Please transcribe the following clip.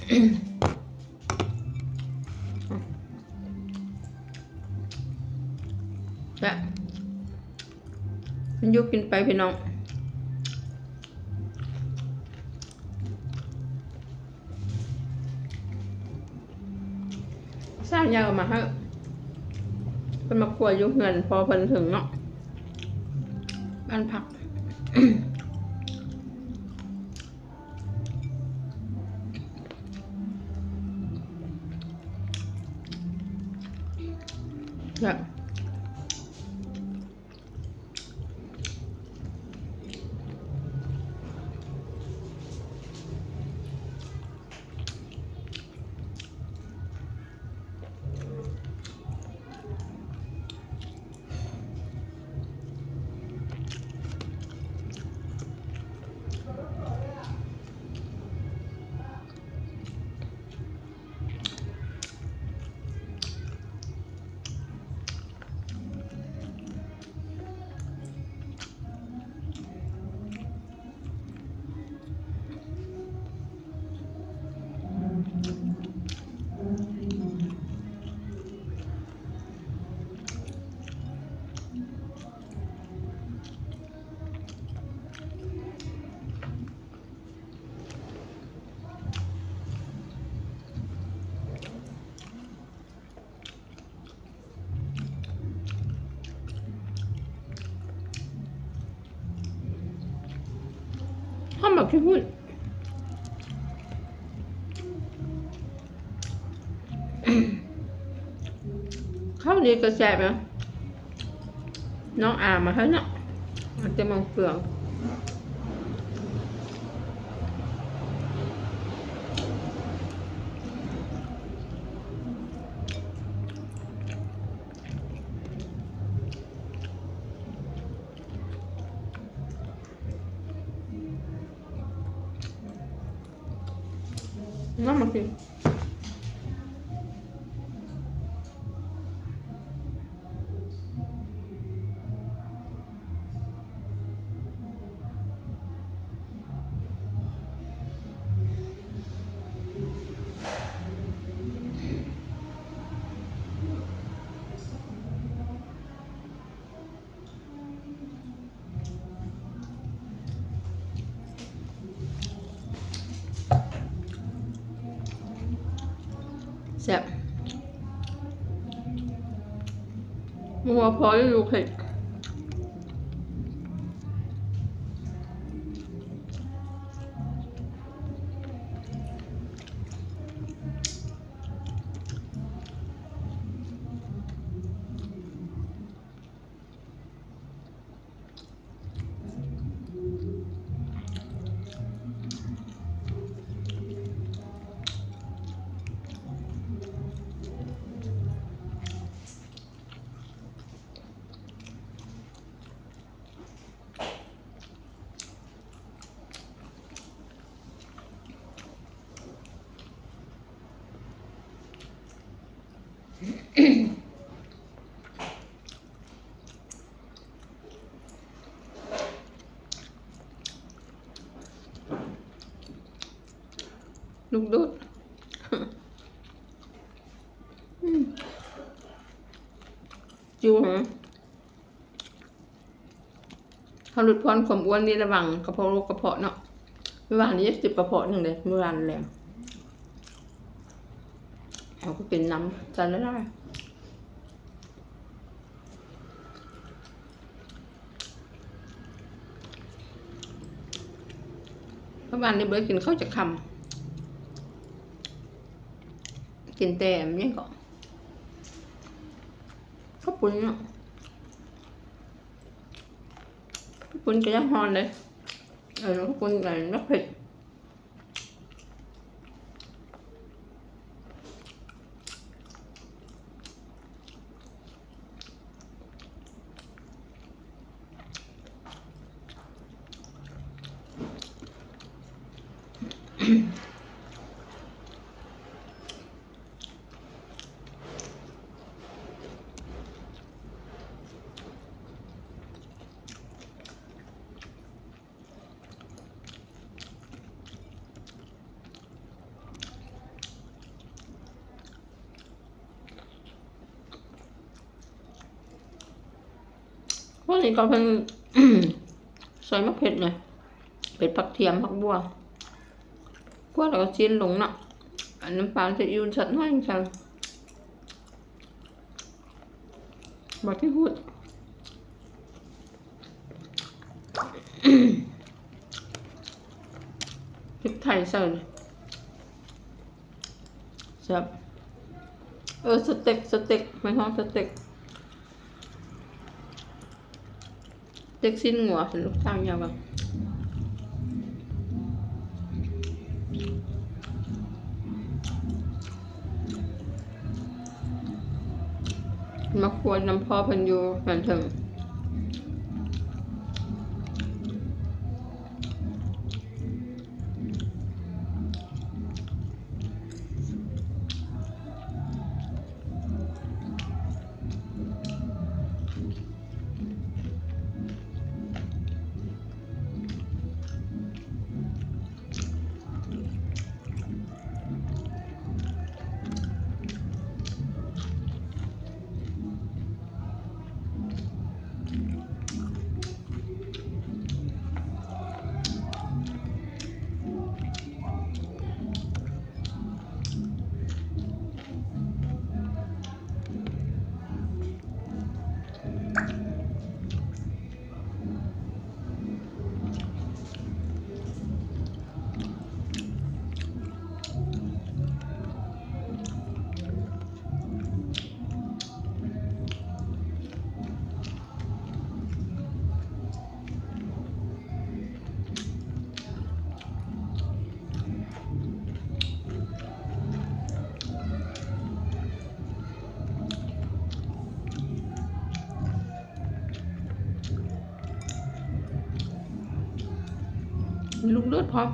ແຊບ ກິນຢູ່ກິນໄປພີ່ນ້ອງ. ສາວໃຫຍ່ເອົາມາໃຫ້ ເພິ່ນມາຄົວຢູ່ເຮືອນພໍ່ເພິ່ນເຖິງເນາະ ບ້ານພັກ. ແຊບ. ຫອມບັກຂີ້ຫຸ່ນ ເຂົ້ານີ້ກໍແຊບນະ. ນ້ອງອາມາໃຫ້ເນາະ ເອົາແຕ່ໝາກເຟືອງ. ນ້ຳມັນກິນ. ແຊບ ໝູ່ວ່າພໍຢູ່ເຜັດ.ລູກດູດ ອືມ ຈິວຫະ. ເຮົາຫຼຸດຜ່ອນຄວາມອ້ວນນີ້ລະຫວ່າງກະເພາະໂລກກະເພາະເນາະ. ມື້ວານນີ້ເຈັບກະເພາະໜຶ່ງເດ້ ມື້ວານແລງ. ເຮົາກໍກິນນ້ຳໃສ່ຫຼາຍໆ. ເມື່ອວານນີ້ບໍ່ໄດ້ກິນເຂົ້າຈັກຄຳ ກິນແຕ່ຫຍັງເກາະ ເຂົ້າປຸ້ນເນາະ. ເຂົ້າປຸ້ນກໍຍັງຮ້ອນເດ້. ເອີ ເຂົ້າປຸ້ນກໍຍັງເຜັດ. ອ ພວກນີ້ກໍເພິ່ນ ຊອຍໝາກເຜັດເລີຍ ເຜັດຜັກທຽມ ຜັກບົ່ວ ຂົ້ວແລ້ວກໍຊີ້ນລົງເນາະ ອັນນ້ຳປາຊີອິ້ວສັກໜ້ອຍໜຶ່ງໃສ່ ບໍ່ທີ່ຫຸດ ພິກໄທໃສ່ ແຊບ ເອີ ສະເຕັກ ສະເຕັກ ແມ່ນຮ້ອງສະເຕັກ ເຕັກຊີ້ນງົວ ຊັ້ນລູກສາວຍາວວ່າ ມາຄົວນຳພໍ່ເພິ່ນຢູ່ແຂວງເທິງ. ມີລູກເລືອດພ້ອມ.